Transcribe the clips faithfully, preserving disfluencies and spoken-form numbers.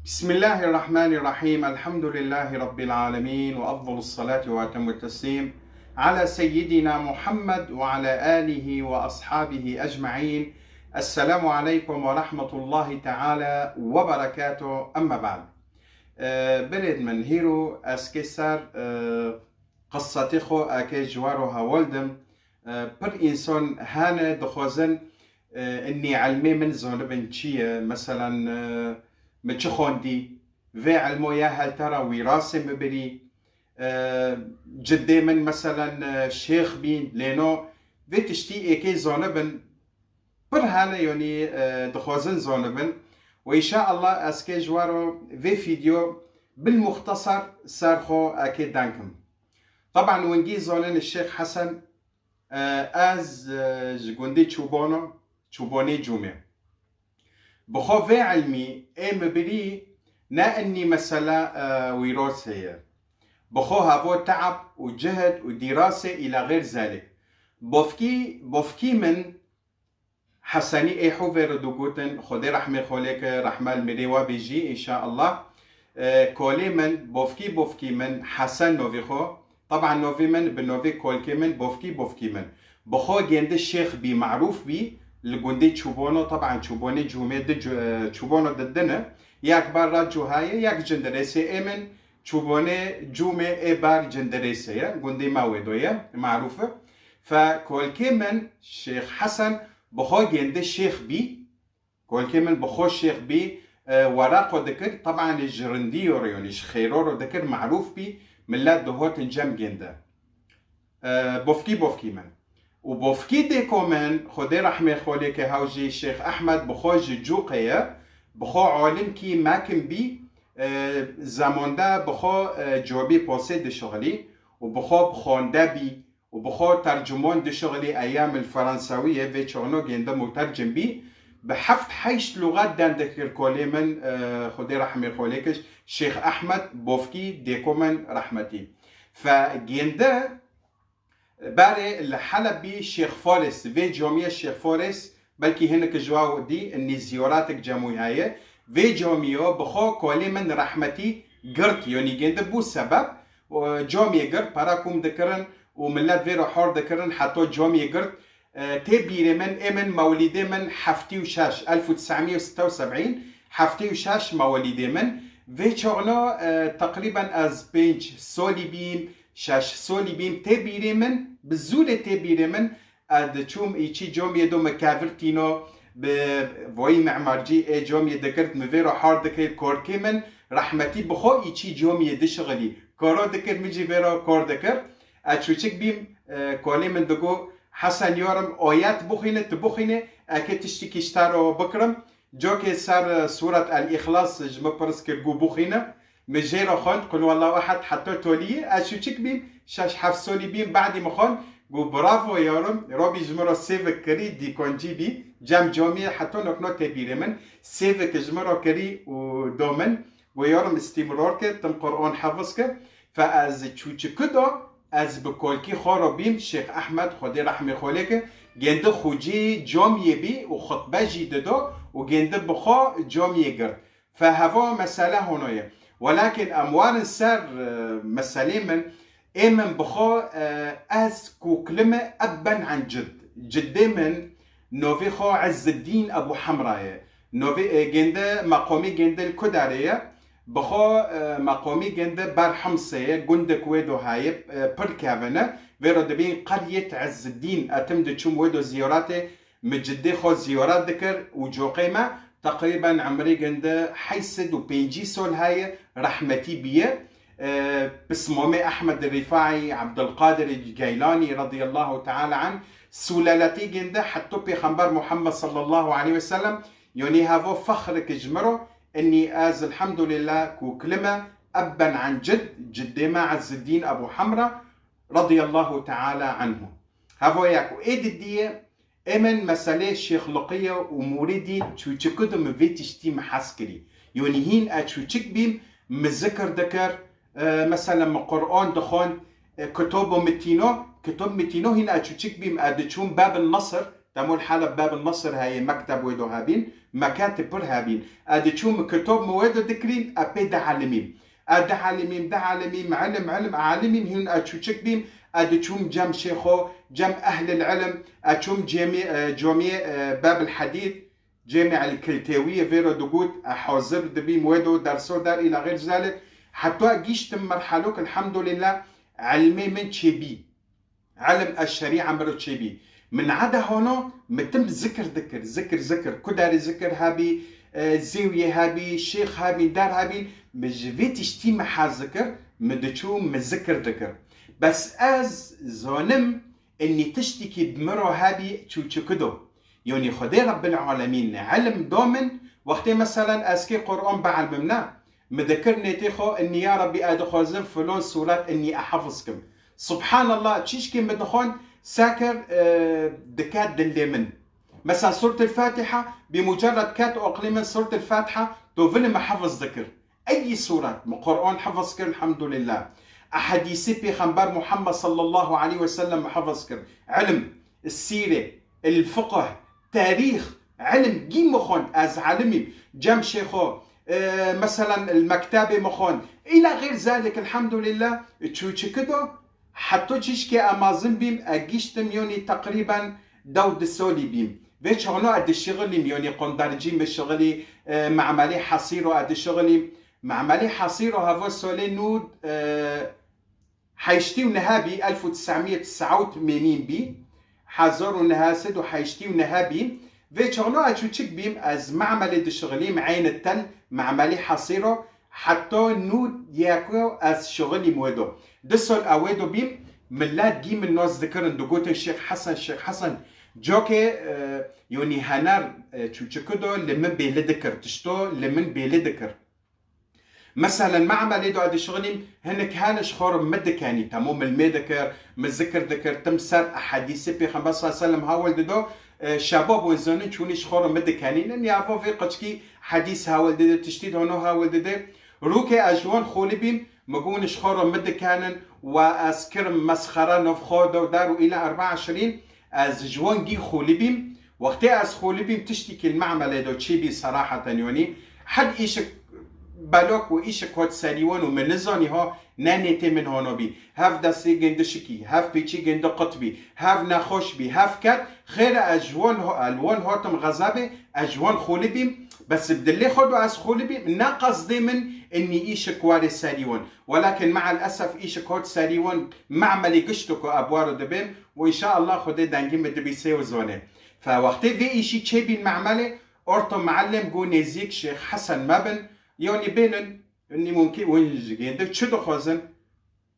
بسم الله الرحمن الرحيم. الحمد لله رب العالمين، وأفضل الصلاة وأتم التسليم على سيدنا محمد وعلى آله وأصحابه أجمعين. السلام عليكم ورحمة الله تعالى وبركاته. أما بعد. Ee, Birêd min, hîro ez kê ser, ee, qissetê xwe eke ji we re hewal dim. Ee, pir însan hene dixwazin, ee, inî ilmê min zanibin çi ye? Meselan, ee, min çi xwendî? Vê ilmo ya heltera wîrasê min birî. Ee, ciddê min, meselan, ee, şêx bî, lê no vê tiştî êkê zanibin. Pir hene, yanî, ee, dixwazin zanibin. Û înşaallah ez kê ji we re vê fîdyo bil muxtesar ser xwe eke deng kim. Teban wingî zanin Şêx Hesen, e, ez, e, ji gundê Çûbano, Çûbanê Cûmê. Bi xwe vê ilmî ê min birî ne inî mesela, e, wîrasê ye. Bi xwe hevo teab û cihd û dîrasê îla xêr zelê. Bofkî, bofkî min Hesenî ê hûvê re digotin, Xwedê rehmê xwe lê ke, rehme li mirê we bêjî, înşaallah. E, kolê min, bofkî bofkî min, Hesen novê xwe. Teban novê min, bi novê kolkê min, bofkî bofkî min. Bi xwe gêndi şêx bî, marûf bî, li gundê Çûbono, teban Çûbonê Cûmê di Cû-, e, Çûbono di din e. Yek bar ra Cûhayê, yek Cindirêsê ê min, Çûbonê Cûmê ê bar Cindirêsê ye, gundê me wê do ye, marûf e. Fe kolkê min, Şêx Hesen, bi xwe gêndi şêx bî, kolkê min bi xwe şêx bî, e, wereqo dikir, teban ji rindîyo re, yanî ji xêro re dikir, marûf bî, millet dihotin cem gêndi. E, bofkî bofkî min. Û bofkî dêko min, Xwedê rehmê xwe lê ke, hew jî Şêx Ehmed, bi xwe ji Cûqê ye, bi xwe alimkî mekim bî, e, zemonde bi xwe, e, cobî posê dişixilî û bi xwe bi xwende bî, û bi xwe tercumon dişixilî, eyam el Feransawî ye, vê çaxno gêndi mutercim bî. Bi heft heşt luxet deng dikir kolê min, e, Xwedê rehmê xwe lê kir, Şêx Ehmed Bofkî, dêko min rehmetî. Fe gêndi, berê li Helebî Şêx Faris, vê camiyê Şêx Faris, belkî hinek ji we dî, inî ziyoretek cem wî heye. Vê camiyo bi xwe kolê min rehmetî girt, yanî gêndi bû sebeb, e, camiyê girt, pere kom dikirin û millet vê re hor dikirin, heta camiyê girt. E, tê bîrê min, ê min mewlîdê min heftê û şeş, elf û tes'emî û site û seb'în, heftê û şeş mewlîdê min. Vê çaxno, e, teqrîben ez pênc solî bîm, şeş solî bîm, tê bîrê min, bi zûrê tê bîrê min, ez diçûm îçî comiyê do, min kevir tîno, bi voyî memarcî ê comiyê dikirt, min vê re har dikir, korkê min rehmetî bi xwe îçî comiyê dişixilî. Karo dikir, min jî vê re kor dikir. Ez çûçik bîm, e, kolê min digo, Hesen yarim, ayet bixwîne, tu bixwîne, eke tiştekî ji te re bikirim. Cokê ser, e, Sûret El-Îxlas ji min pirs kir, got bixwîne. Min jê re xwend, Qul huwallahu ehad heta toliyê. Ez çûçik bîm, şeş heft solî bîm, badî min xwend, got bravo yarim, Rabî ji min re sêvik kirî, dîkoncî bî, cem camiyê heta nokno tê bîrê min, sêvik ji min re kirî û do min. Got yarim, îstîmrar ke, tim Quran hefiz ke. Fe ez çûçiki do, ez bi kolkî xwe re bîm, Şêx Ehmed, Xwedê rehmê xwe lê ke, gêndi xwecî camiyê bî û xutbe jî dido û gêndi bi xwe camiyê girt. Fe heva mesele hono ye. Welakin em warin ser, e, meselê min, ê min bi xwe, e, ez koklime ebben an cid. Ciddê min novê xwe Izzeddîn Ebu Hemra ye. Novê, e, gêndi, meqomê gêndi li ku derê ye? Bi xwe, e, meqomê gêndi ber Himsê ye, gundek wê do heye, e, pir kevin e. Vê re dibên qeryet Izzeddîn, etim diçûm wê do ziyaretê, min ciddê xwe ziyaret dikir û coqê me teqrîben emrê gêndi heyt sed û pêncî sol heye, rehmetî bîye. E, pismamê Ehmed Rîfaî, Ebdulqadir Geylanî radiyallahu teala anh, sûleletî gêndi heta Pêxember Muhammed sallallahu aleyhi ve sellem, yanî heva fexrek ji min re, inî ez elhamdulillah koklime ebben an cid, ciddê me Izzeddîn Ebu Hemra radiyallahu teala anhu. Heva yek û ê didiyê, ê min meselê Şêx Luqiye û mûrîdî çûçiki do min vê tiştî min hez kirî. Yanî hîn ez çûçik bîm, min zikir dikir, e, mesela min Quran dixwend, e, kitobo min tîno, kitob min tîno hîn ez çûçik bîm, ez diçûm Bab el Nasr, Temol Heleb Bab Nasir heye, mekteb wê do hebîn, mekatib pir hebîn. E diçûm kitob mi wê do dikirîn, e pê dihelimîm. E dihelimîm, dihelimîm, ilim, ilim, alimîm, hîn e çûçik bîm, e diçûm cem şêxo, cem ehlil ilim, e çûm cemî, e, comiyê, e, Bab el Hadîd, Cemî el Kiltewiyê vê re digot, e, hazir dibîm wê do derso der îla xêr zalik. Heta gîştim merhelok, elhamdulillah, ilmê min çêbî. Ilim ez şerîa min re çêbî. Min ede hono, mi tim zikir dikir, zikir, zikir. Ku derê zikir hebî, e, zêwiyê hebî, şêx hebî, der hebî, mi ji vê tiştî mi hez dikir, mi diçû, mi zikir dikir. Bes ez zonim, Innî tiştîkî bi min re hebî çûçikido. Yonî Xwedê Rebbil Alemîn ilim do min, wextê meselen ez kê Quran bielmim ne, mi dikir nêtê xwe, innî ya Rebbî ez dixwazim filon sûret innî e hefiz kim. Subhanallah, çîşkê mi dixwan sekir, e, diket dilê min. Mesela Sûretil Fatiha, bi mucerred ket oqlê min Sûretil Fatiha, to vilê mi hefiz dikir. Eyî sûret, mi Quran hefiz kir, elhamdulillah. Ehadîsê Pêxember Muhammed sallallahu aleyhi ve sellem hefiz kir. Ilim, sîre, el fiqh, tarîx, ilim, gî mi xwend, ez elimîm. Cem şêxo, e, meselen, el mektebê mi xwend. Îla xêr zalik, elhamdulillah, çûçikido, Heta çîşkê emazin bîm, e, giştim yonî teqrîben dew di solî bîm. Vê çaxno e dişixilîm, yonî qondarcî mi şixilî, e, memelê Hesîro e dişixilîm. Memelê Hesîro heva solê nû, e, heştî û nehe bî, elf û tesamiyê tesawt mênîn bî. Hezar û nehe sed û heştî û nehe bî. Vê çaxno e çûçik bîm, ez memelê dişixilîm, Eyn Tel, memelê Hesîro. Heta nû yeko ez şixilîm wê do. Du sal ew wê do bîm, millet gî min nas dikirin, digotin Şêx Hesen, Şêx Hesen. Cokê, e, yonî hener, e, çûçikido li min bêli dikir, tişto li min bêli dikir. Meselen, me emelê do ez dişixilîm, hinek hene ji xwe re mi dikenî, temû milmê dikir, mi zikir dikir, tim ser ehadîsê Pêxember sallallahu aleyhi ve sellem hawil dido, e, şebab wê zonin çûnî ji xwe re mi dikenî. Niya vo vê qeçkî hedîs hawil dide, tiştî dono hawil dide. Rûkê ez ji wan xolî bîm, mi got ji xwe re mi dikenin, we ez kirim mesxera nav xwe de dar û îla erba eşrîn, ez ji wan gî xolî bîm. Wextê ez xolî bîm, tiştîkî li memelê de çêbî seraheten yonî, hel îşik belok û îşik hot serî wan û min nizanî ha, ne nêtê min hono bî, hev destê gindi şikî, hev pêçî gindi qut bî, hev nexweş bî, hev ket, xêre ez ji wan ho-, li wan hatim xezabê, ez ji wan xolî bîm, bes bi dilê xwe do ez xolî bîm, ne qesdê min innî îşik warê serî wan. Welakin me'el esef îşik hot serî wan, me'melî gişt ku ebwaro dibêm û înşaallah Xwedê dengî min dibîsê û zonê. Fe wextê vê îşî çêbîn me'melê, orto me'ellem got nêzîk Şêx Hesen mebin, yonî bênin, Yanî mumkîn win ji gênde çi dixwazin?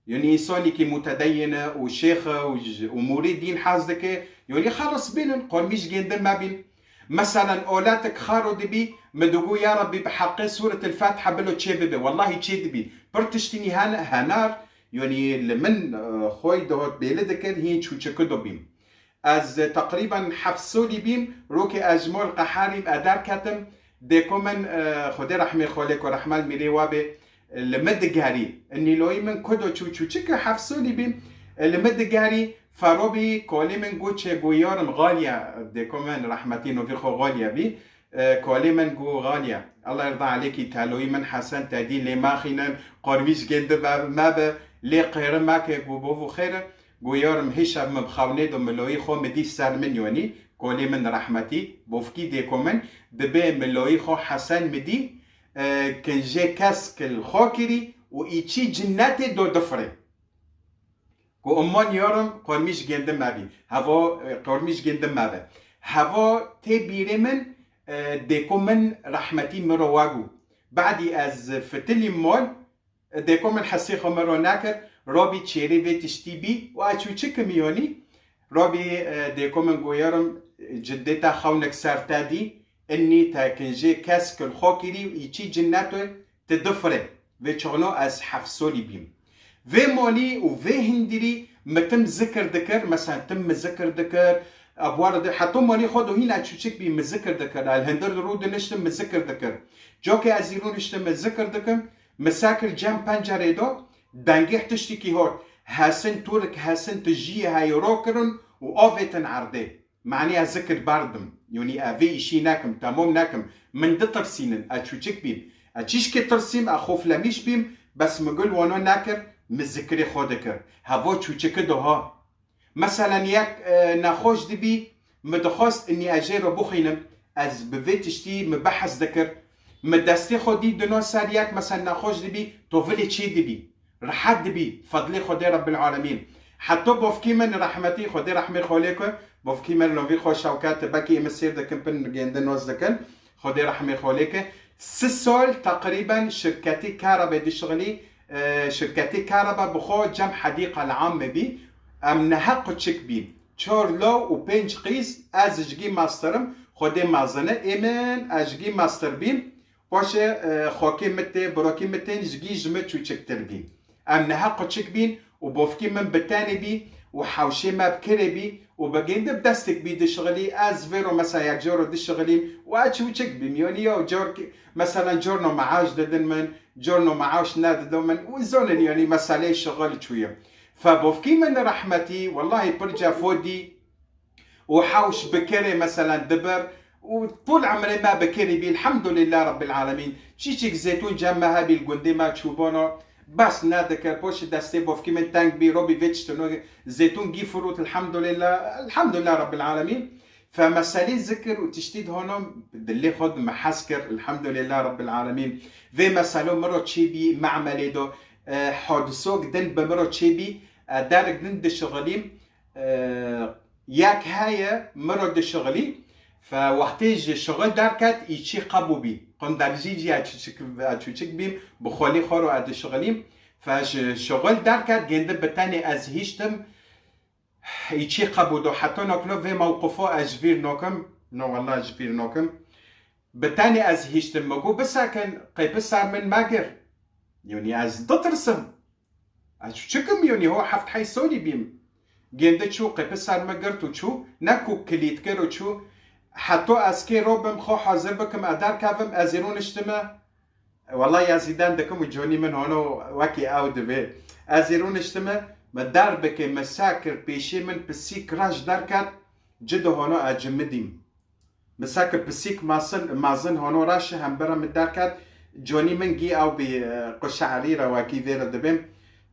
Yanî însanîkî mutedeyyin e û şêx e û ji, û mûrîd dîn hez dike, yanî xelas bînin, qurmî ji gênde mebîn. Meselen, olatik xaro dibî, min digo, ya Rebbî, bi heqê Sûretil Fatiha bilo çê bibe. Wellahî çê dibî. Pir tiştînî hen-, henar, yanî li min, e, xwey dihot bêli dikir, hîn çûçikido bîm. Ez teqrîben heft solî bîm, rokê ez ji mol qeherîm, e derketim. Dêko min, e, Xwedê rehmê xwe lê ku rehmel mîrê wa bê, li min digerî. Nîloyî min ku do çû, çû çike heft solî bîm, e, li min digerî. Ferobî kolê min got çê, got yarim xaliye, dêko min rehmetî novî xwe xaliye bî. E, kolê min got xaliye, Allah yerda alêkî, teloyî min Hesen te dî lê maxînin, qormîş gêndi be, me be, lê qêri meke, got bov û xêr e. Got yarim hê şev min bi xewnê do miloyî xwe mi dî ser min yonî, kolê min rehmetî, bovkî dêko min, dibê miloyî xwe Hesen mi dî, e, kinjê kesk li xwe kirî û îçî cinnetê do difirê. Ku umman yarim qormîş gêndi me bî. Hevo, e, qormîş gêndi me be. Hevo tê bîrê min, e, dêko min rehmetî mi ro wa got. Badî ez fitilî mol, Dêko min hesê xwe min ro nekir, robî çêrê vê tiştî bî û ez çû çi kimiyonî? Robî, e, dêko min goyarim, e, cindê te xewnek ser te dî, innî te kinjê kesk li xwe kirî û îçî cinneto ti difire. Vê çixno ez heft solî bîm. Vê molî û vê hindirî mi tim zikir dikir, mesela tim mi zikir dikir, ebwara di, heta molî xwe do hîn ez çûçik bîm mi zikir dikir, el hindir di rû diniştim mi zikir dikir. Cokê ez î rû niştim mi zikir dikim, Mi sekir cem pencerê do, dengê tiştikî hot, Hesin Turk, Hesin tu jiyê heyê ro kirin û avêtin erdê. Manî ez zikir berdim. Yonî ez vê îşî nekim, temom nekim. Min ditirsînin, ez çûçik bîm. Ez çîşkê tirsîm, ez xoflemîş bîm, bes min gul wano nekir, min zikirê xwe dikir. Hevo çûçiki doha. Meselen yek, e, nexweş dibî, min dixwest inî ez jê re bixwînim, ez bi vê tiştî min behs dikir. Min destê xwe dî dino ser yek, meselen nexweş dibî, to vilê çê dibî. Rehet dibî, fedlê Xwedê Rebbil Alemîn. Heta bavkî min rehmetî, Xwedê rehmê xwe lê ke, bavkî min lovî xwe şewket, belkî ê min sêr dikin, pin gêndin noz dikin. Xwedê rehmê xwe lê ke. Sih sal teqrîben şirketî Karebê dişixilî, e, şirketî Karebe bi xwe cem Hedîqa el Amme bî. Em nehe quçik bîn. Çar law û pênc qîz, ez jigî masterim, Xwedê mezin e, ê min ez jigî master bîm. Paşê, e, xakê min tê, birokî min tên, jigî ji min çûçiktir bîn. Em nehe quçik bîn û bofkî min bi tenê bî û hewşê me bi kirê bî û bi gêndi bi destik bî dişixilî, ez vêro mesela yek coro dişixilîm û ez çûçik bîm. Yonî ya cor ki, mesela corno meaş didin min, corno meaş nedidin min û zonin yonî meseleyê şixil çûye. Fe bofkî min rehmetî, wellahî pir cefo dî, û hewş bi kerê, meselen, dibir û tol emrê me bi kerî bî, elhamdulillah Rabbil Alemîn. Çîçik zêtûn cem me hebî, li gundê me çûbano, bes nedikir, poşî destê bofkî min teng bî, robî vê tiştino, zêtûn gî firût, elhamdulillah, elhamdulillah Rabbil Alemîn. Fe meselî zikir û tiştî dihono, dilê xwe di me hez kir, elhamdulillah Rabbil Alemîn. Vê meselo min ro çê bî, me'melê do, e, hodisok din bi min ro çê bî, e, derek din dişixilîm, e, yek heye min re dişixilî, fe wextê ji şixil derket, îçî qebû bî. Qunderzî jî ez çûçik, ez çûçik bîm, bi xwelî xwe re ez dişixilîm. Fe ji şixil derket, gêndi bi tenê ez hiştim, îçî qebû do. Heta nokno vê mewqifo ez ji vîr nokim. No, wallah ji vîr nokim. Bi tenê ez hiştim, mi got, bisekin, qêpi ser min megir. Yonî ez ditirsim. Ez çûçikim, yonî ho heft heyş solî bîm. Gêndi çû, qepi ser me girt û çû, ne ku kilît kir û çû. Heto ez kê robim, xwe hazir bikim, ez derkevim, ez î rûniştime. Wellahî ez îden dikim û conî min hono wekî ew dibe. Ez î rûniştime, me derbikê me sekir pêşê min, pisîk reş derket, ci de hono ez cimidîm. Miseke pisîk masin, mazin hono raşi hembira min derket, conî min gî ew bî, e, quşe'rî re wekî vê re dibêm.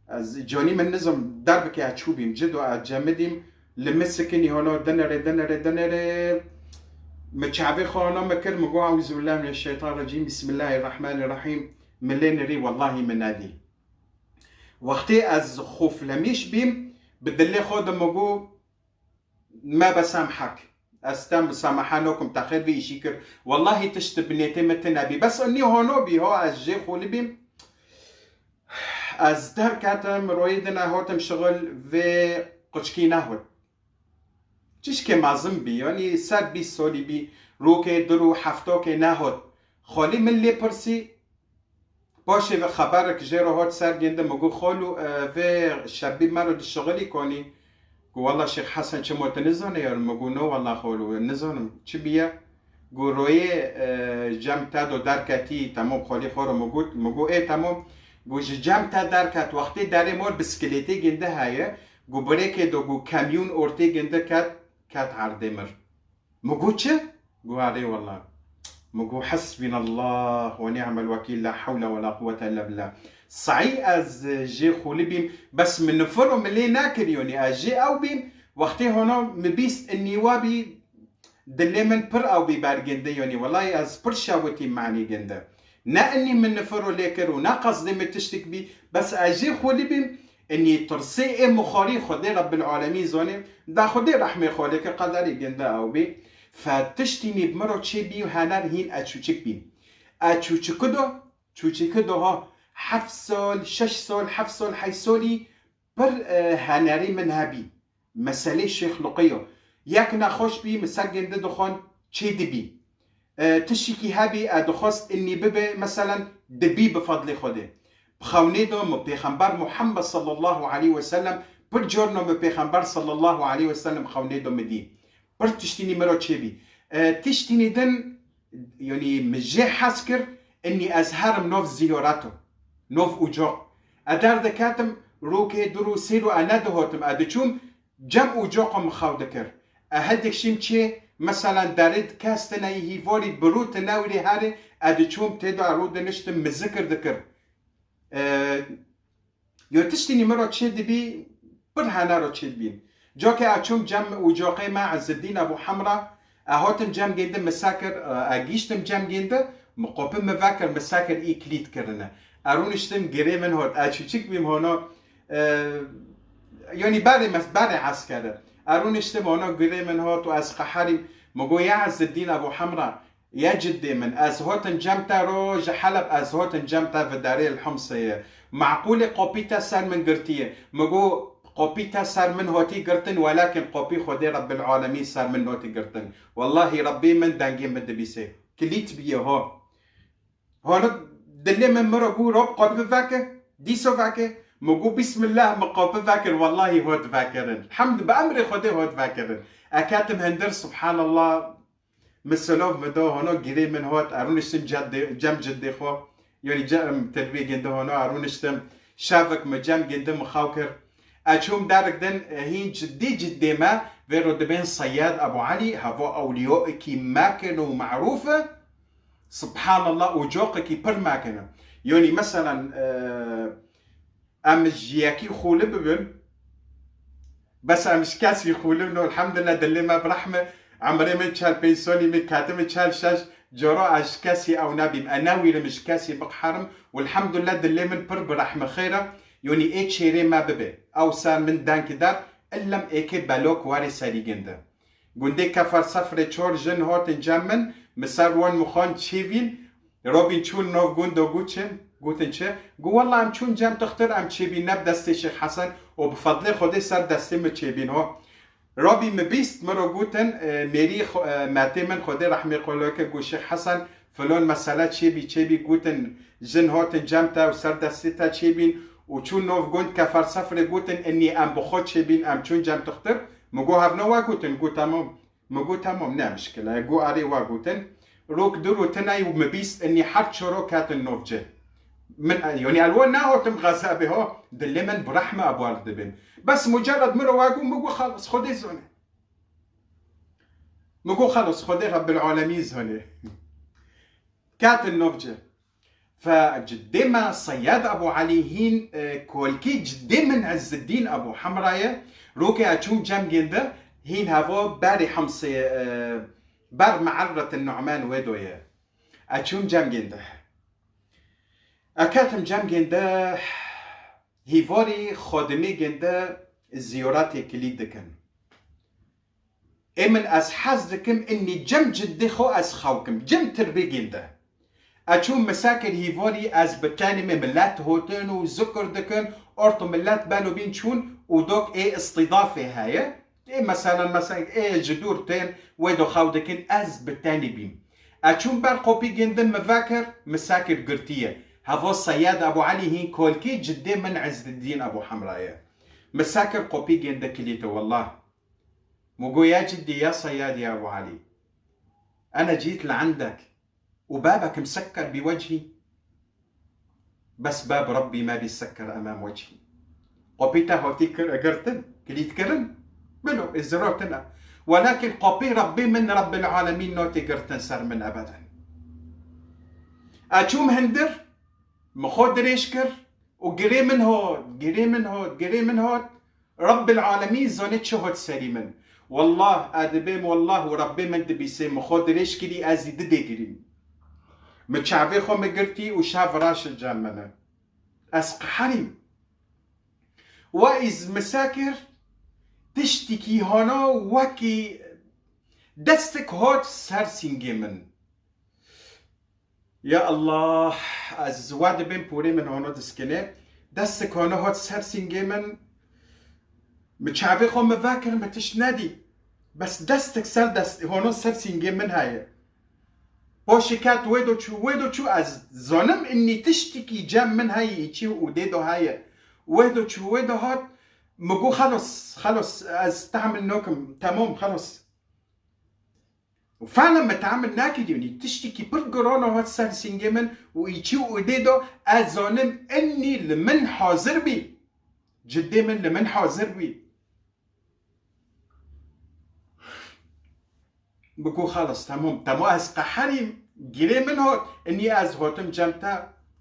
Ez, conî min nizim derbikê ez çûbîm, cido ez cemidîm, li min sikinî hono dinere, dinere, dinere. Mi çavê xwe hono mi kir, mi got, "Eûzubillahimineşşeytanirracîm, Bismillahirrahmanirrahîm." Mi lê nirî, wellahî min nedî. Wextê ez xoflemîş bîm, bi dilê xwe de mi got, Me besemhek. Ez te musamaha nokim, te xêr vê îşî kir. Wellahî tişt di binêtê min tune bî. Bes nî hono bî, ho ez jê xolî bîm. Ez derketim, royê din e hotim şixil, vê quçkî nehot. Çişkê mezin bî, yanî sed bîst solî bî, rokê du rû heftokê nehot. Xolî min lê pirsî, Paşê ve xeberek jê re hat ser gêndi, mi got, "Xalo, e, vê şebî me re dişixilî konî?" Got, "Wella Şêx Hesen, çimo tu nizanî?" Yar mi got, "No wella xalo, nizanim çi bîye." Got, "Royê, e, cem te do derketî, temam, xalî xwe re?" Mi got, mi got, "Ê temam." Got, "Ji cem te derket, wextê derê mor bisikilêtê gêndi heye." Got, "Birêkê do," got, "kemyûn ortê gêndi ket, ket erdê mir." Mi got, "Çi?" Got, "Erê wella." Mi got, "Hasbinallah ve ni'mel wekîl, la hewle ve la quwwete illa billah." Saî ez jê xolî bîm, bes min nifir û min lê nekir, yonî ez jê ew bîm, wextê hona min bîst nîwa bî, dilê min pir ew bî ber gindi, yonî wellahî ez pir şewitîm manî gindi. Ne inî min nifir û lê kir û ne qesdê min tiştik bî, bes ez jê xolî bîm, inî tirsê ê mixarî Xwedê Rebbil Alemîn zanê, da Xwedê rehmê xwe lê ke qederê ginde ew bî. Fe tiştî nî bi min re çê bî û hener hîn ez çûçik bîm. Ez çûçiki do, çûçiki do ha heft sal, şeş sal, heft sal, heyş salî pir, e, henerî min hebî. Meselê Şêx Luqiyo. Yek nexweş bî, mi ser gêndi dixwend çê dibî. E, tişikî hebî, e, dixwest inî bibe, meselen, dibî bi fedlê Xwedê. Bi xewnê do mi Pêxember Muhammed sallallahu aleyhi ve sellem, pir corno mi Pêxember sallallahu aleyhi ve sellem xewnê do mi dî. Pir tiştînî mi ro çêbî. E, tiştînî din, yanî mi jê hez kir, inî ez herim nov ziyareto, nov ucoq. E derdiketim, rokê du rû, sê rû e nedihotim, e diçûm, cem ucoqo mi xew dikir. E, hindek şîm çê, meselan, derê kes tine yî hîvorî bi rû tine wîrê herê, e, diçûm tê de rû diniştim, mi zikir dikir. E, yo tiştînî min ro çê dibî, pir hene ro çê dibîn. Coke e çûm cem û coqê me Izzeddîn Ebû Hemra, e, hatim cem gêndi, mi sekir, e, e, gîştim cem gêndi, mi qopî mi vekir, mi sekir î kilît kirine. E, rûniştim girê min hot, e, çûçik bîm hono, e, yanî berê mes-, berê eskere. E, rûniştim hono girê min hot û ez qeherîm. Mi go ya Izzeddîn Ebû Hemra, ya ciddê min, ez hotim cem te ro ji Heleb, ez hotim cem te vidarê li Humsê ye. Meqûlê qopî te ser min girtiye. Mi go qopî te ser min hotî girtin, welakin qopî Xwedê Rebbil Alemîn ser min notî girtin. Wellahî Rebbê min dengê min dibîsê. Kilît bîye ho. Hona dilê min mi ro gû, Rob qopî veke, dîso veke. Mi gû, Bismillah, mi qopî vekir, wellahî hot vekirin. Hemd bi emrê Xwedê hot vekirin. E ketim hindir, Subhanallah, mi silov mi do, hono girê min hot, e rûniştim cem ciddê xwe. Yanî cem tilbê gêndi hono, e rûniştim. Şevik mi cem gêndi, mi xaw kir. E çûm derik din, e, hîn ciddî ciddê me, vê ro dibên Seyyad Ebû Elî, heva ewliyoekî mekin û merûf e. Subhanallah, ocaqekî pir mekin e. Yanî meselan, e, em ji yekî xûli bibin, bes em ji kesî xûli bin, elhamdulillah, dilê me bi rehm e, emrê min çel pênc solî min ketime çel şeş, coro ez ji kesî ew nebîm, e newîrim ji kesî biqeherim, û elhamdulillah dilê min pir bi rehm e, xêr e, yanî ê çêrê me bibe. Ew ser min deng der, illem êkê belok werê serî ginde. Gundê Kefer Sefrê çor jin hotin cem min, mi ser wan mixwan çêvîn, robîn çûn nov gundo gu çin, gutin çi? Gu wella em çûn cem tixtir, em çêbîn ne bi destê Şêx Hesen û bi fedlê Xwedê ser destê mi çêbîn ho. Robî mi bîst, mi ro gutin, e, mêrî xwe-, e, metê min Xwedê rehmê xwe lê ke gu Şêx Hesen, filon mesele çêbî, çêbî, gutin, jin hotin cem te û ser destê te çêbîn û çûn nov gund Kefer Sefrê gutin, innî em bi xwe çêbîn, em çûn cem tixtir. Mi got, hevno wa gutin? Got, temam. Mi got, temam, ne mişkile. Got, arê wa gutin. Rok du ro tine û mi bîst, innî her çoro ketin nov ci. Min, yanî elwa nehotim xezebê ho, dilê min bi rehme ebal dibin. Bes mucerred mi ro wa got, mi got, xelas, Xwedê zone. Mi got, xelas, Xwedê Rebbil Alemîn zone. Ketin nov ci. Fe ciddê me Seyyad Ebû Elî hîn, e, kolkî ciddê min Izzeddîn Ebû Hemra ye. Rokê e çûm cem gêndi, hîn heva berê Hemsê, e, ber Me'erret Nu'man wê do ye. E çûm cem gêndi. E ketim cem gêndi, hîvarî xodimê gêndi ziyoretê kilî dikin. Ê min ez hez dikim, innî cem ciddê xwe ez xew kim, cem tirbê gêndi. E çûm misekir hîvarî ez bi tenê me, milet hotin û zikir dikin, orto milet belo bîn çûn û dok ê îstîdafê heye. Ê meselen, meselen, ê ji dûr tên, wê do xew dikin, ez bi tenî bîm. E çûm ber qopî gêndi mi vekir, misekir girtiye. Heva Seyyad Ebû Elî hîn kolkî ciddê min Izzeddîn Ebû Hemra ye. Misekir qopî gêndi kilîte, wellah. Mi got, ya ciddî, ya Seyyad, ya Ebû Elî. Ene cît li endek. û babek misekker bi wechî. Bes bab Rebbî me bî sekker emam wechî. Qopî te hatî kir-, girtin, kilît kirin? Bilo, ê ziro tine. Welakin qopî Rebbê min, Rebbil Alemîn notê girtin ser min ebeden. E çûm hindir, mi xwe dirêj kir û girê min hot, girê min hot, girê min hot. Rebbil Alemîn zane çi hot serî min. Wallah, ez dibêm wallah û Rebbê min dibîsê, min xwe dirêj kirî, ez zî didê girîm. Min çavê xwe min girtî û şev raşt cem min e. Ez qeherîm. Wa îz misekir tiştikî hana wekî destik hot ser sîngê min. Ya Allah, ez wa dibêm porê min hano diskine. Destik hano hot ser sîngê min. Mi çavê xwe mi vekir, mi tişt nedî. Bes destik ser dest, hano ser sîngê min heye. Paşê ket wê do çû, wê do çû, ez zanim innî tiştikî cem min heye, îçî û dê do heye. Wê do çû, wê do hat, mi got, xelos, xelos, ez tehamil nakim, temam, xelos. Û fehna me tehamil nekirî, yanî tiştekî pir giran hat ser sîngê min û îçî û dê do ez zanim innî li min hazir bî. Ciddê min li min hazir bî. Bigo xelas, temom, temom, ez qeherîm, girê min hot, inî ez hotim cem te,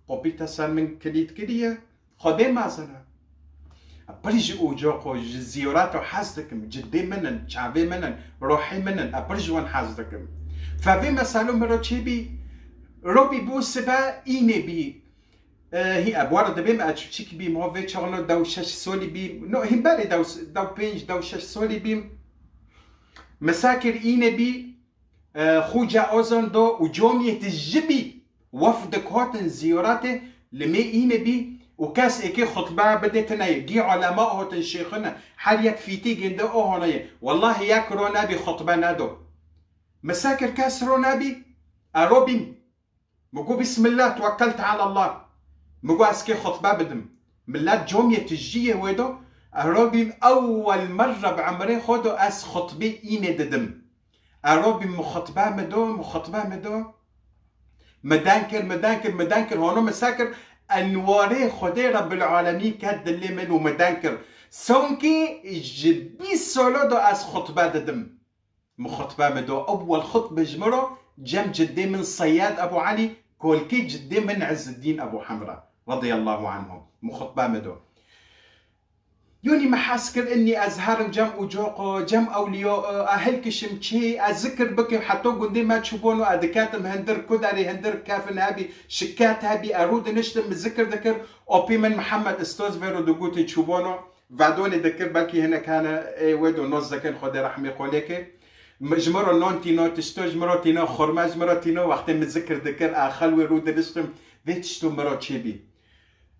qopî te ser min kilît kiriye, Xwedê mezin e. Pir ji ocaxo, ji ziyarato hez dikim, cidê min in, çavê min in, ruhê min in, e pir ji wan hez dikim. Fevê meselo miro çêbî, robî bû sibe înê bî, E, hî, e, bu arada dibêm, e, çiçik bîm, ho vê çaxno dew şeş solî bîm. No, hîn belê dew, dew pênc, dew şeş solî bîm. Misakir înê bî, e, xuca ozan do û comiyê tijî bî. Wefdik hotin ziyoratê, li mê înê bî û kes êkê xutbe bidê tine ye. Gî ulema hotin şêxine. Her yek fîtî gênde o hona ye. Wellahî yek ro nebî xutbe nedo. Misakir kes ro nebî, e, ro bîm. Min got, "Bismillah, tewekkeltu alallah." Min got, "Ez kê xutbe bidim." Millet comiyê tijî yê wê do, erobîm ewwel merre bi emrê xwe do ez xutbê înê didim. Erobîm min xutbe min do, min xutbe min do. Min den kir, min den kir, min den kir, hono min se kir, enwarê Xwedê Rebbil Alemîn ket dilê min û min den kir. Sonkî ji bîst solo do ez xutbe didim. Min xutbe min do, ewwel xutbe ji min re cem ciddê min Seyyad Ebu Elî, kolkê ciddê min Izziddîn Ebu Hemra, radiyallahu anhum. Min xutbe min do. Yonî min hez kir, inî ez herim cem ucoqo, cem ewliyo, e, e, hilkişim çê, ez zikir bikim, heto gundê me çûbono, e, diketim hindir, kuderê hindir, kefin hebî, şiket hebî, e, rû diniştim, min zikir dikir, opî min Mihemed Istoz vero digotin çûbono. Vedonê dikir, belkî hinek hene, ê wê do noz dikin, Xwedê rehmê xwe lê ke. Mi, ji min re non tîno, tişto ji min re tîno, xurme ji min re tîno, wextê min zikir dikir, a xelwê rû diniştim, vê tişto min re çêbî.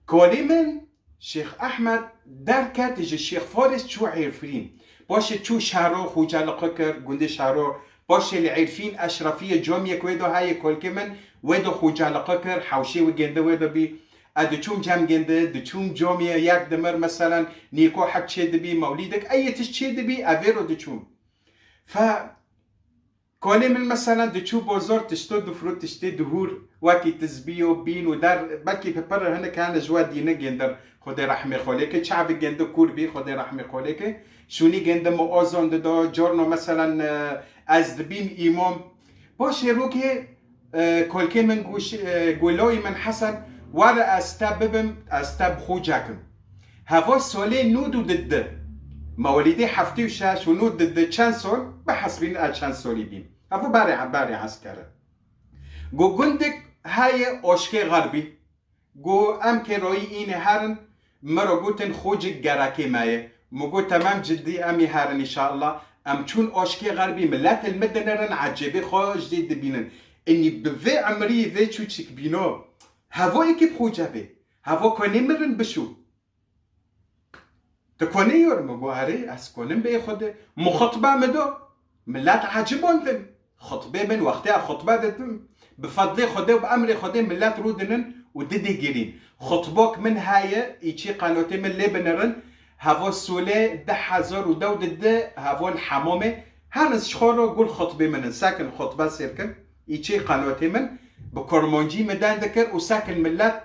Kolê min, Şêx Ehmed, derket ji Şêx Faris çû Êrfrîn. Paşê çû Şaro, xucaliqi kir, gundê Şaro. Paşê li Êrfîn, Eşrefiyê, comiyek wê do heye, kolkê min, wê do xucaliqi kir, hewşê wê gênde wê do bî. Ez diçûm cem gêndi, diçûm comiyê yek dimir, meselen, nîko hek çê dibî, mewlîdek, ey yê tişt çê dibî, ez vê ro diçûm. Fe, kolê min, meselen, diçû bozor tişto difrût, tiştê dihûr, wekî tizbîyo, bîn û der, belkî pipir hinek hene ji we dîne gêndin, Xwedê rehmê xwe lê ke, çavê gêndi kûr bî, Xwedê rehmê xwe lê ke, şûnî gêndi min ozon dido, corno, meselen, e, ez dibîm îmom. Paşê rokê, E, kolkê min got, e, got, "Loyê min Hesen, were ez te bibim, ez te bi xuca kim." Heva solê nûd û diddi. Mewlîdê heftê û şeş û nûd diddi çend sol? Bihesbînin ez çend solî bîm. Heva berê, berê eskere. Got, "Gundik heye Oşkê Xerbî." Got, "Em kê royî înê herin, min re gotin, xocik gerekê me ye." Min got, "Temam, cidî, em ê herin înşallah." Em çûn Oşkê Xerbî, millet li min dinirin, ecêbê xwe jî dibînin. Inî bi vê emrî vê çûçik bîno. Hevo êkî bi xoce bê. Hevo konê mirin bişû. Tu konê yor? Min got, "Erê, ez konim bê Xwedê." Min xutbe min do. Millet ecibandin. Xutbê min, wextê ez xutbe didim, bi fedlê Xwedê û bi emrê Xwedê millet rûdinin û didê girîn. Xutbok min heye, îçî qenotê min lê binirin, hevo solê du hezar û dew didi, hevo li hemomê, her niz ji xwe re gul xutbê min in, sekin xutbe sêr kin, îçî qenotê min, bi kurmancî min den dikir û sekin millet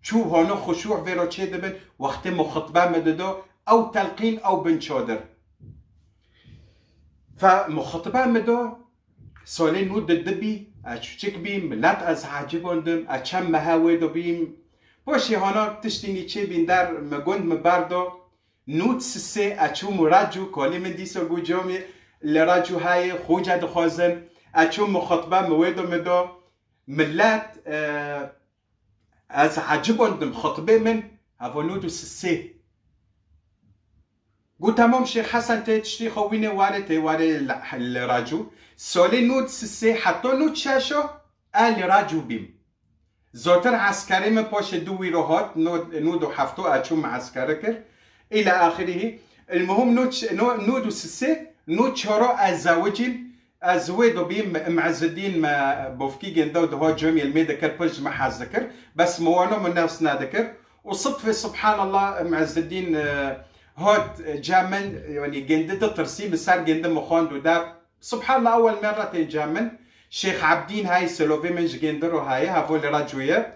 Çû hona xuşû vê re çê dibin, wextê min xutbe min dido, ew telqîn, ew bin çadir. Fe min xutbe min do, solê nû di di bî, ez çûçik bî, milet ez hecibondim, ez çend mehe wê do bîm. Paşê hona tiştînî çê bîn der, min gund min berdo, nû di sisê, ez çûm Recû, kolê min dîsa got camê, li Recû heye, xoce dixwazin, ez çûm min xutbe min wê do min do, milet, e, Ez ecibondim, xutbê min, hevo nûd û sisê. Got, "Temam, Şêx Hesen tê tiştî xwe wîne ware, tê ware li, li Recû." Solê nûd sisê, heta nûd şeşo, e li Recû bîm. Zotir eskerê min paşê du wîro hat, nûd, nûd û hefto e çûm eskere kir. Île axirî. Elmuhim nûd, nûd û sisê, nûd çaro ez zewicîm. Ez wê do bîm, Im Izzeddîn me bofkî gênda û diha cemê li mê dikir, pir ji me hez dikir. Bes mi wano min nefs nedikir. Û sidfê, subhanallah, Im Izzeddîn, e, hat, e, cem min, yanî gêndi ditirsî, min ser gêndi min xwend û der. Subhanallah, ewel merre tên cem min. Şêx Ebdîn hay, silovê min ji gêndi ro haye, hevo li Recû ye.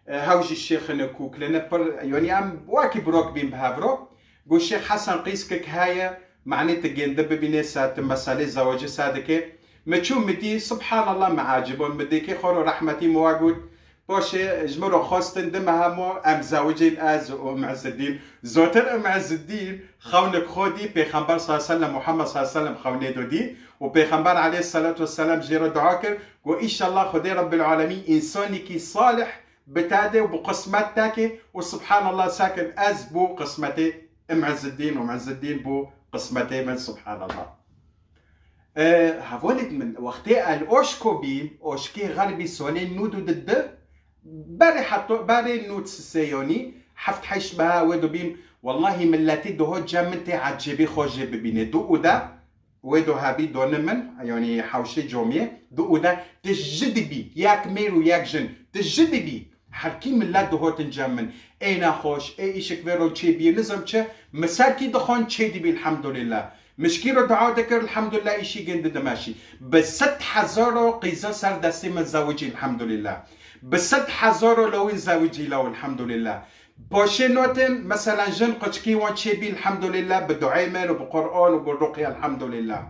E, hew jî şêxine kûkline pir, yanî em wekî birok bîn bi hev ro. Got, "Şêx Hesen qîskek heye, manê tu gêndi bibînê se, tu meselê zewacê se dike." Min çû min dî, subhanallah, min acibûn, min dêkê xwe ro rehmetî min wa got, paşê ji min ro xwestin, dime hemo em zewicîn ez û Em Izzeddîn. Zotir Em Izzeddîn xewnik xwe dî, Pêxember sallallahu aleyhi ve sellem, Muhammed sallallahu aleyhi ve sellem xewnê do dî û Pêxember aleyhissalatu vesselam jê re dua kir, got, "Înşallah Xwedê Rebbil Alemîn însanîkî salih bi te de û bi qismet te ke." Û subhanallah, sakin ez bû qismetê Em Izzeddîn û Em Izzeddîn bû qismetê min, subhanallah. E, hevalêk min, wextê el oşko bîm, oşkê xerbî solên nûd û di di, berê heto, berê nûd sisê yonî, heft heşt meha wê do bîm, wellahî milletî doho cem min tê ecêbî xwe jê bibînê. Du û de, wê do hebî doni min, yonî hewşê comiyê, du û de, tu ji dibî, yek mêr û yek jin, tu ji dibî, her kî millet dihotin cem min. Ê nexweş, ê îşik vê ro çê bî, nizam çi, min ser kî dixwan çê dibî, elhamdulillah. Min ji kî ro dua dikir, elhamdulillah, îşî gindi dimeşî. Bi sed hezaro qîza ser destê min zewicî, elhamdulillah. Bi sed hezaro lewîn zewicî lew, elhamdulillah. Poşê notin, meselen, jin quçikî wan çê bî, elhamdulillah, bi duayê min û bi Quran û bi ruqye, elhamdulillah.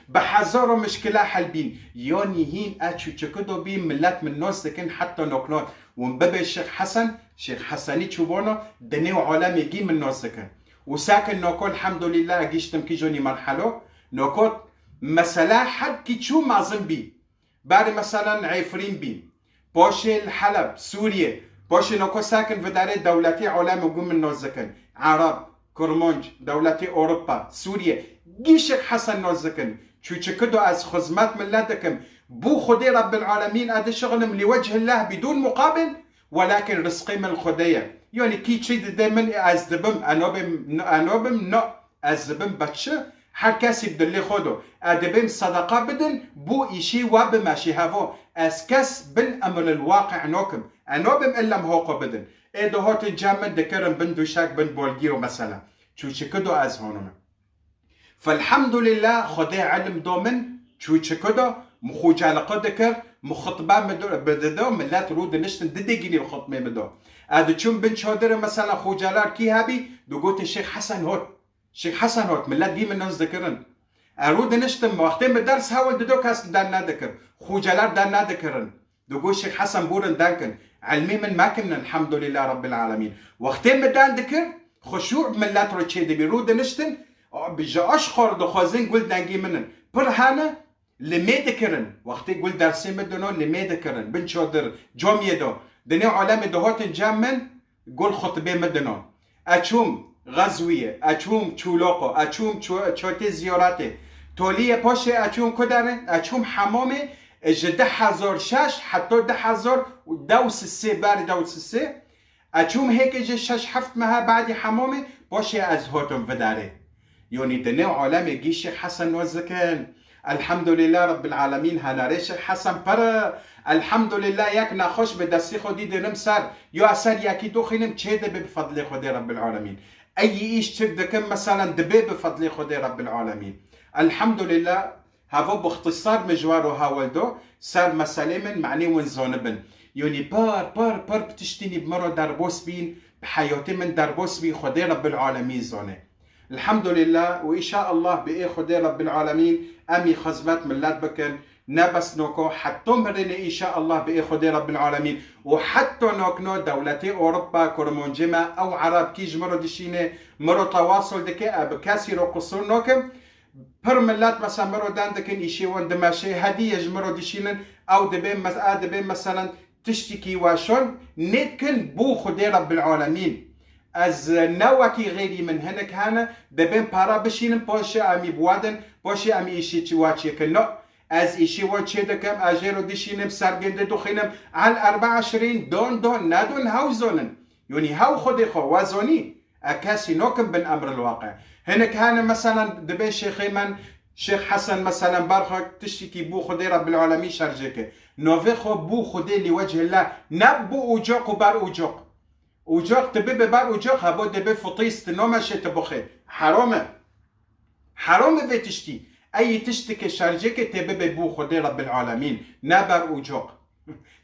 Bi hezaro mişkila hel bîn. Yonî hîn e çûçiki do bî, millet min nos dikin, heta noknot. Win bibê Şêx Hesen, Şêx Hesenî çûbono, di nêw alemê gî min nos dikin. Û sakin noko, elhamdulillah, giştim kî jonî merhelo. Noko mesela her kî çû mezin bî. Berê meselen Efrîn bî. Poşê li Heleb, Sûriye. Poşê noko sakin vidarê dewletê alem û gû min nos dikin. Ereb, Kurmanc, dewletê Ewropa, Sûriye. Gî Şêx Hesen nos dikin. Çûçiki do ez xizmet millet dikim. Bû Xwedê Rebbil Alemîn ez dişixlim li wechillah bidûn muqabil. Welakin rizqê min Xwedê ye. Yanî kî çi dide min ez dibim, eno bim, eno bim, no. Ez dibim be çi? Her kesî bi dilê xwe do. Ez dibêm sedeqa bidin, bû îşî we bimeşî hevo. Ez kes bin emril waqi nokim. Ez nobim illa min hoqo bidin. Ê dihotin cem min dikirin bin duşek, bin bolgî û mesela. Çûçiki do ez honime. Felhamdulillah, Xwedê ilim do min, çûçiki do, min xucaliqi dikir, min xutbe min do, bidido, millet rû diniştin, didê gînî xutbê min do. Ez diçûm bin çadirê mesela xucalar kî hebî, digotê Şêx Hesen hot. Şêx Hesen hot, millet bî min naz dikirin. Ez rû diniştim, wextê min ders hewil dido kes den nedikir. Xuceler den nedikirin. Digo Şêx Hesen bûrin den kin. Ilmê min mekin, elhamdulillah Rabbil Alemîn. Wextê min den dikir, xuşû millet ro çê dibî. Rû diniştin, a, bi ji aşqor dixwazin gul dengî min in. Pir hene, Limê dikirin. Wextê gul dersê min dino, limê dikirin. Bin çadir, comiyê do. Dinê alemê dihotin cem min, gul xutibê min dino. Eçûm Xezwiyê, eçûm Çûloqo, eçûm Ço-, Çotê Ziyoratê. Toliyê poşê eçûm ku derin? Eçûm hemomê, e, ji du hezar şeş heta du hezar û deh û sisê, berî deh û sisê. Eçûm hêkê ji şeş heft meha badî hemomê, poşê ez hotim vidarê. Yonî dinê alemê gî Şêx Hesen noz dikin. Elhamdulillah Rabbil Alemîn, henarê Şêx Hesen pir. Elhamdulillah yek nexweş bi destî xwe dî dinim ser. Yo ser yekî doxînim çê dibe bi fedlê Xwedê Rabbil Alemîn. Ey îş çik dikim, meselen dibe bi fedlê Xwedê Rabbil Alemîn. Elhamdulillah, Heva bi ixtisar min ji we re hewil do, ser meselê min, manê win zanibin. Yonî par, par, par bi tiştî nî bi min re derbas bîn, bi heyatê min derbas bî, Xwedê Rebbil Alemîn zane. Elhamdulillah û înşaallah bi ê Xwedê Rebbil Alemîn em î xizmet millet bikin, ne bes noko, heta mirinê înşaallah bi ê Xwedê Rebbil Alemîn û heta nokno dewletê Ewropa, kurmancê me, ew Ereb kî ji min re dişîne, min re tewasul dike, ez bi kesî re qisûr nakim. Pir millet mesela min re den dikin, îşê wan dimeşe, hediye ji min re dişînin, ew dibê mes-, ew dibê meselen tiştekî weşan nêdikin bo Xwedê Rebbil Alemîn. Ez ne wekî xêrî min hinek hene, dibên para bişînin, paşê em î biwadin, paşê em îşê çi wa çêkin. No, ez îşê wan çê dikim, ez jê re dişînim, ser gindi dixwînim, el erba eşrîn, don don, nedon, hew zonin. Yonî hew Xwedê xwe, we zonî. E kesî nokim bin emril waqe. Hinek hene meselen dibê şêxê min, Şêx Hesen meselen berxwe tiştekî bû Xwedê Rebbil Alemîn şerjê ke. Novê xwe bû Xwedê li wecihillah, ne bû ucoq û ber ucoq. Ucoq tu bibe ber ucoq, hebo dibê futîst, nome şê tu bixê. Heram e. Heram e vê tiştî. Eyî tiştike şerjeke tê bibe bû Xwedê Rebbil Alemîn, ne ber ucoq.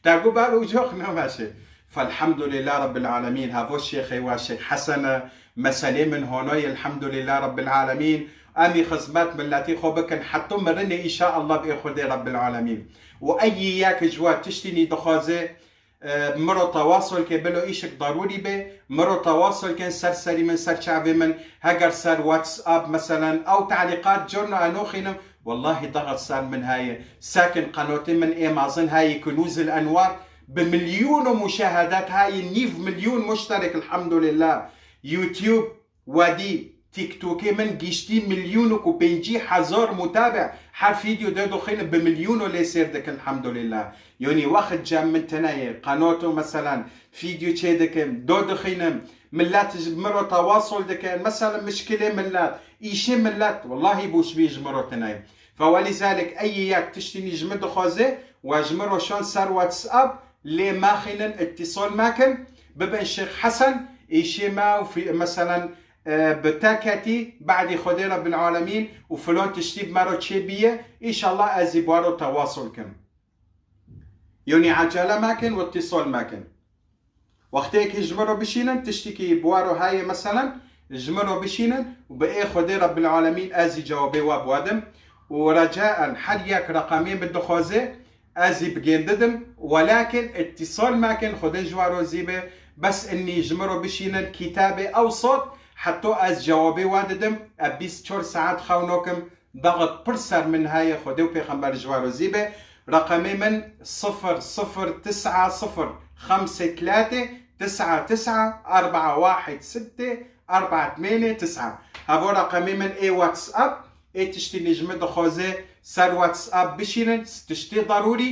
Te got ber ucoq, ne meşe. Felhamdulillah Rebbil Alemîn. Havo şêxê we Şêx Hesen e. Meselê min honayê, elhamdulillah Rebbil Alemîn. Em ê xizmet miletî xwe bikin, heta mirinê, înşaallah, bi Xwedê Rebbil Alemîn. Û ey yek ji we tiştînî dixwaze, e, miro tewasol ke, bilo îşik darûrî be, miro tewasol kin ser serî min, ser çavê min, heger ser WhatsApp, meselen, ew talîqat corno enoxînim, wellahî daxet ser min heye. Sekin qanotê min ê mezin heye, Kunûzil Enwar, bi milyûn û muşahedat heye, nîv milyûn muşterek, elhamdulillah. YouTube, Wedî TikTokê min giştî milyûn û pêncî hezar mutabe. Her fîdyo de doxînim bi milyûn û lê sêr dikin, elhamdulillah. Yanî wext cem min tine ye. Qanoto, meselen, fîdyo çê dikim, do dixînim. Millet ji min re tewasol dikin. Meselen, mişkilê millet, îşê millet, wellahî boş bî ji min re tine ye. Fe welîzalik ey yek tiştînî ji min dixwaze, we ji min re şan ser WhatsApp, lê mexînin, îtîsal mekin, bibin Şêx Hesen, îşê me û fî-, meselen, e, bi te ketî, badî Xwedê Rebbil Alemîn û filan tiştî bi me re çêbiye, înşallah ez ê bi we re tewasol kim. Yanî ecele mekin û îtîsal mekin. Wextê ki ji min re bişînin, tiştî ki bi we re heye, meselen, ji min re bişînin û bi ê Xwedê Rebbil Alemîn ez ê cewabê we bi we dim. Û recaen her yek reqemê min dixwaze, ez ê bi gên didim, welakin îtîsal mekin, Xwedê ji we razî be, bes inî ji min re bişînin, kitabê ew sat, heta ez cewabê we didim, e, bîst çar saet xew nakim, daxet pir ser min heye, Xwedê û Pêxember ji we razî be. Reqemê min sifir sifir tisa sifir xemsê tlatê tisa tisa erbaa wahid sittê erbaa tmênê tisa. Heva reqemê min ê WhatsApp, ê tiştî ji min dixwaze ser WhatsApp bişînin, tiştê darûrî,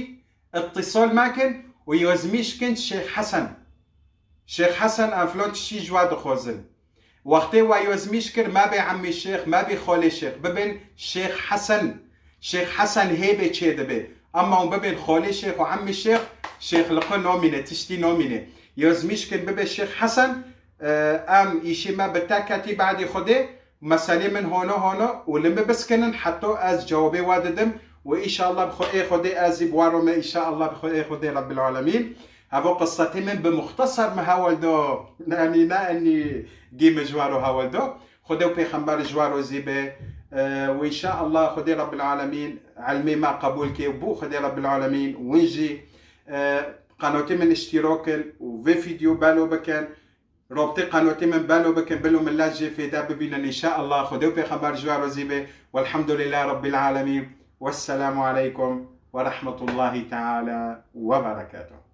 îtîsal mekin û yozmîş kin Şêx Hesen. Şêx Hesen, em filan tiştî ji we dixwazin. Wextê we yozmîş kir, mebê emmî şêx, mebê xalê şêx, bibin Şêx Hesen. Şêx Hesen hê bê çê dibe. Ema hûn bibin xalê şêx û emmî şêx, şêx li xwe namîne, tiştî namîne. Yozmîş kin, bibe Şêx Hesen, e, em îşê me bi te ketî, badî Xwedê, meselê min hona hona û li min biskinin, heta ez cewabê we didim û înşallah bi xwe ê Xwedê ez ê bi we re me, înşallah bi xwe ê Xwedê Rebbil Alemîn. Heva qissetê min bi muxteser me hewal do. Yanî ne enî gî min ji we re hewal do. Xwedê û Pêxember ji we razî be. E, û înşallah Xwedê Rebbil Alemîn ilmê me qebûl ke û bo Xwedê Rebbil Alemîn win jî, e, qenatê min îştîrak kin û vê fîdyo belo bikin. Rabtê qenotê min belo bikin, bilo millet jê fêde bibînin, înşallah. Xwedê û Pêxember ji we razî be. Welhamdulillah Rabbil Alemîn. Wesselamu aleykum ve rahmetullahi teala ve berekatuhu.